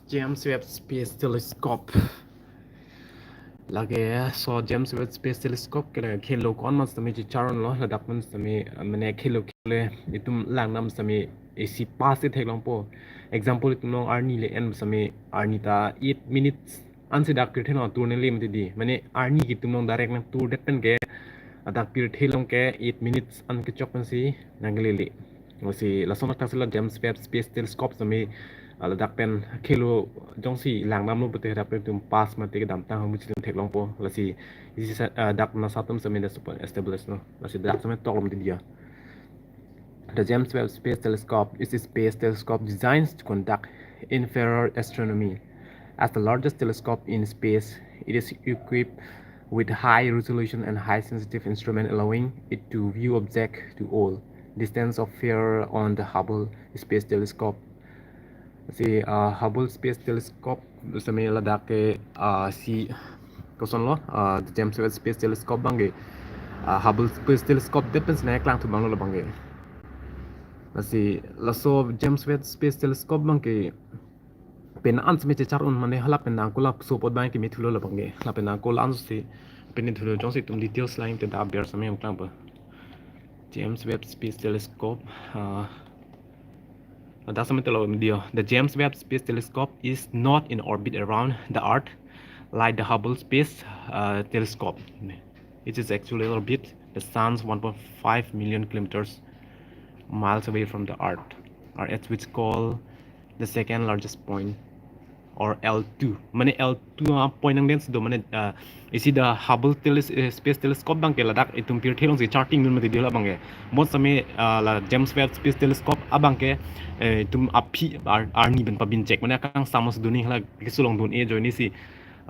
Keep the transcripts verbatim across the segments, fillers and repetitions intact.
James Webb Space Telescope. Lake laso James Webb Space Telescope ke la khelo ko-an ma sitame chechar-unlo, ladak pen sitame, mane khelo khelo itum langdam sitame isi pass si theklongpo. Example, itum along arni le-en sitame arni ta eight minutes ansi dak pirthe along atur nangle mati di. Mane arni ke itum along direct nangturdet pen ke, ladak pirthe along ke eight minutes an kechok pensi nanglele. Lasi lason athak si la James Webb Space Telescope sitame, ah, ladak pen khelo jongsi langdamlo pute ladak pen itum pass mate kedamtang ahormu si itum theklongpo. Lasi isi sa-, ah, dak NASA atum sitame dak support establish lo. Lasi dak sitame toklom di dia. The James Webb Space Telescope is a space telescope designed to conduct infrared astronomy. As the largest telescope in space, it is equipped with high resolution and high sensitive instrument, allowing it to view object to all distance of far on the Hubble Space Telescope. Si, ah, Hubble Space Telescope sitame ladak ke, ah, si kosonlo, ah, the James Webb Space Telescope abang ke, ah, Hubble Space Telescope det pen sina klang thu abanglo labang ke. Lasi laso James Webb Space Telescope abang ke penang sitame chechar-un, mane hala penang ko laso apot abang ke me thulo labang ke. Hala penang ko la-an si pini thulo, jongsi itum details lang te dak aber sitame klangpo. James Webb Space Telescope, ah, dak sitame telo dia. The James Webb Space Telescope is not in orbit around the Earth like the Hubble Space, uh, Telescope. It is actually orbit the sun's one point five million kilometers miles away from the Earth, or as we call the second largest point, or L two. Mane L two a point nangden si do, mane, ah, isi the Hubble teles-, eh, Space Telescope abang ke ladak itum pirthe along si charting dun mati di labang ke. Mo sitame, ah, la James Webb Space Telescope abang ke, eh, itum aphi ar-, arni pen pabin check. Mane akangsam si do ni, hala keso along dun-e ajoine si,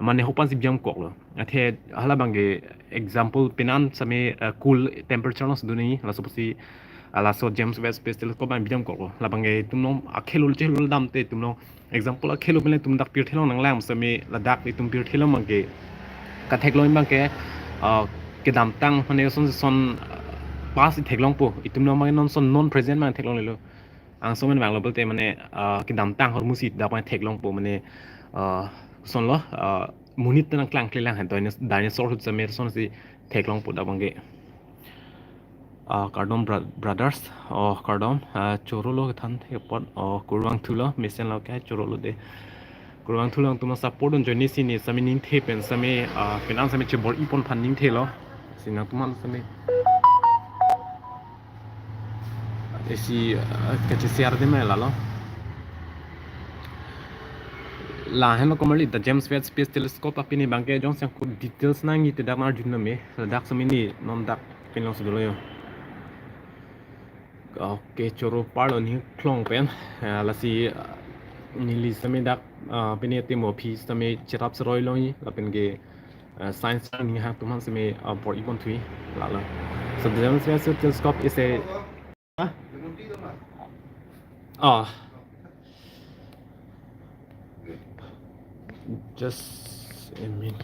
mane hopan si biam koklo. Athe hala abang ke example penang sitame, eh, cool temperature along si do ni, laso apotsi, ah, laso James Webb Space Telescope abang biam koklo. Labang ke itum along akhelo chelo dam te itum along example akhelo pen le itum dak pirthe along nanglang sitame ladak itum pirthe along abang ke katheklong abang ke, ah, kedamtang mane son son, ah, pass theklongpo, itum along abang non son non present abang theklonglelo. Angsong pen vanglo pulote mane, ah, kedamtang ahormu si dak abang theklongpo, mane, ah, kosonlo, ah, monit nangklangklelang han, dinosaur ahut sitame son si theklongpo dak abang ke. Ah, kardom bra-, brothers. Oh, kardom. Ah, chorolo kethan thek apot. Oh, kurvangthulo, mesenlo ke chorolo de. Kurvangthulo, itum support dun ajoine si ne sitame ningthe pen sitame, ah, penang sitame chebor-i pon aphan ningthelo. Si nangtum aphan sitame isi, ah, kache-share de me lalo. Lahenlo komarli the James Webb Space Telescope apini abang ke jongsi ako details nangji te dak arjun nang me. Ladak sitame ne non dak pini along si dolo yo. Okay, choro parlo ne klong pen. Ah, lasi, ah, neli sitame dak, ah, pini ate mo aphi sitame cherap seroi longji lapen ke, ah, science ni ha atum aphan sitame, ah, bor-i pon thuji lalo. So the James Webb Telescope is a, huh? Ah. Just a minute.